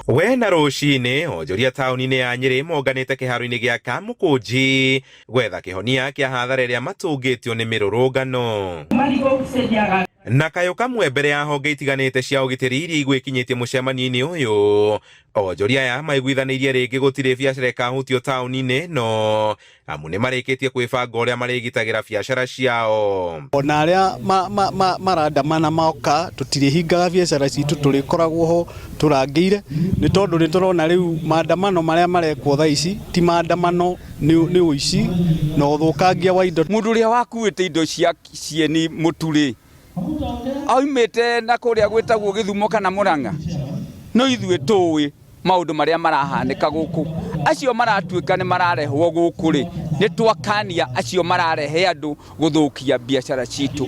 We na rũcinĩ onjoria taũni-inĩ ya Nyĩrĩ monganĩte kĩharo-inĩ gĩa Kamũkũnji gwetha kĩhonia kĩa hathara ĩrĩa matũngĩtio nĩ mĩrũrũngano. Na kayũ kamwe mbere ya honge itiganĩte cia ũgitĩri iria igwĩkinyĩtie mũcemanio-inĩ ũyũ, onjoria aya maiguithanĩirie rĩngĩ gũtirĩ biacara ĩkahutio taũni-inĩ ĩno amu nĩ marĩkĩtie kwĩbanga ũrĩa marĩgitagĩra biacara ciao. Ona arĩa marandamana moka tũtirĩhingaga biacara citũ, tũrĩkoragwo ho tũrangĩire, nĩ tondũ nĩ tũrona rĩu maandamano marĩa marekwo thaa ici ti maandamano, nĩ ũici na ũthũkangia wa indo. Mũndũ ũrĩa wakuĩte indo cia cieni mũtu-rĩ, aumĩte na kũrĩa gwĩtagwo Gĩthumo kana Mũrang'a? No ithuĩ tũĩ maũndũ marĩa marahanĩka gũkũ. Acio maratuĩka nĩ mararehwo gũkũ-rĩ, nĩ twakania acio mararehe andũ gũthũkia biacara citũ.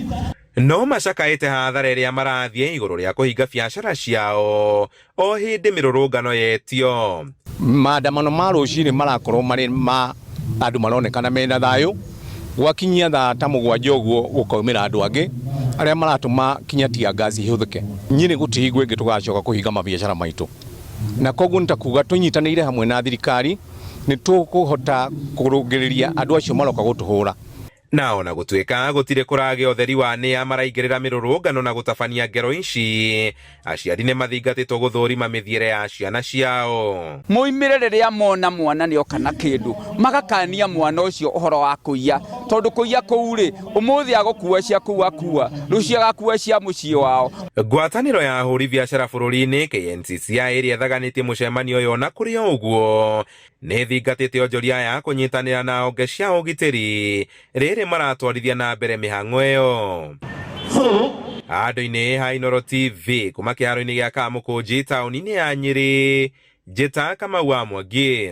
No macakaĩte hathara ĩrĩa marathiĩ igũrũ rĩa kũhinga biacara ciao o hĩndĩ mĩrũrũngano yetio. Maandamano ma rũcinĩ marakorwo marĩ ma andũ maronekana mena thayũ, gwakinyia thaa ta mũgwanja ũguo gũkaumĩra andũ angĩ arĩa maratũma kinya tear gas ihũthĩke. Nyĩrĩ gũtirĩ hingo ĩngĩ tũgacoka kũhinga mabiacara maitũ, na koguo nĩ ta kuga tũnyitanĩire hamwe na thirikari nĩ tũkũhota kũrũngĩrĩria andũ acio maroka gũtũhũra. Na ona gũtuĩka gũtirĩ kũragĩa ũtheri wa nĩa maraingĩrĩra mĩrũrũngano na gũtabania ngero ici, aciari nĩ mathingatĩtwo gũthũrima mĩthiĩre ya ciana ciao. Moimĩre rĩrĩa mona mwana nĩoka na kĩndũ, magakania mwana ũcio ũhoro wa kũiya, tondũ kũiya kũu-rĩ, ũmũthĩ agũkua cia kũu akua, rũciũ agakua cia mũciĩ wao. Ngwatanĩro ya ahũri biacara bũrũri-inĩ KNCCI ĩrĩa ĩthaganĩtie mũcemanio ũyũ ona kũrĩ o ũguo, Nĩ ĩthingatĩte onjoria aya kũnyitanĩra na honge cia ũgitĩri rĩrĩ maratwarithia na mbere mĩhang'o ĩyo. Handũ-inĩ ha Inooro TV kuma kĩharo-inĩ gĩa Kamũkũnji taũni-inĩ ya Nyĩrĩ, njĩta Kamau wa Mwangi.